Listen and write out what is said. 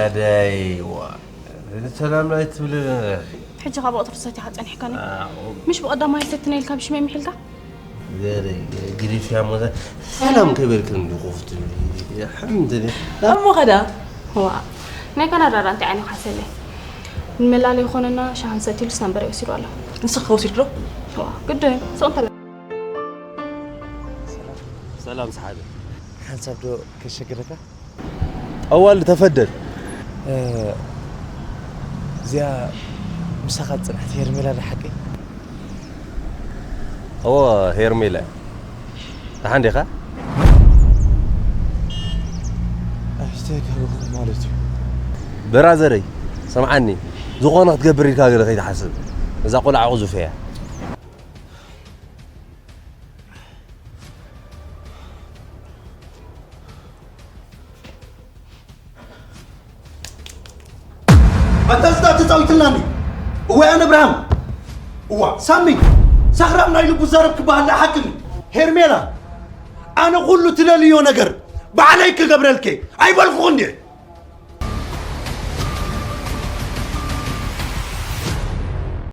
ኣደይ ዋ ሰላም ኣይትብልን። ሕጂ ካብ ወቅቲ ርሰት ኢኻ ጸኒሕካኒ። ምሽ ብቐዳማይ ሰትነ ኢልካ ብሽመይ ምሒልካ? ዘረይ ግሪፍያ ሞዛ ሰላም ከይበልክን እንዲ ኮፍት ሓምድ እሞ ኸዳ ዋ ናይ ካናዳ ዳ እንታይ ዓይኒ ካሰለ ንመላለይ ይኾነና ሻሃን ሰቲሉ ስናምበረ ወሲዱ ኣሎ። ንስኻ ወሲድሎ? ዋ ግድን ስቕ እንተበል ሰላም ሰሓቢ ሓንሳብ ዶ ከሸግረካ? ጠዋል ተፈደል። እዚኣ ምሳኻ ዝፅንሐት ሄርሜላ ዶ ሓቀይ? እወ ሄርሜላ እያ። ደሓን ዲኻ? ኣይተጋገኹ ማለት እዩ። ብራዘረይ ሰምዓኒ፣ ዝኾነ ክትገብር ኢልካ ገለ ከይትሓስብ። እዛ ቆልዓ ዕዙፍ እያ። ኣታ ዝታ ተጻዊትልናኒ። እዋይ ኣነ እብርሃም። እዋ ሳሚ ሳኽራም ናይ ልቡ ዛረብ ክበሃል ሓቅኒ። ሄርሜላ ኣነ ኩሉ ትደልዮ ነገር ባዕለይ ክገብረልከ ኣይበልኩኹ እንዴ?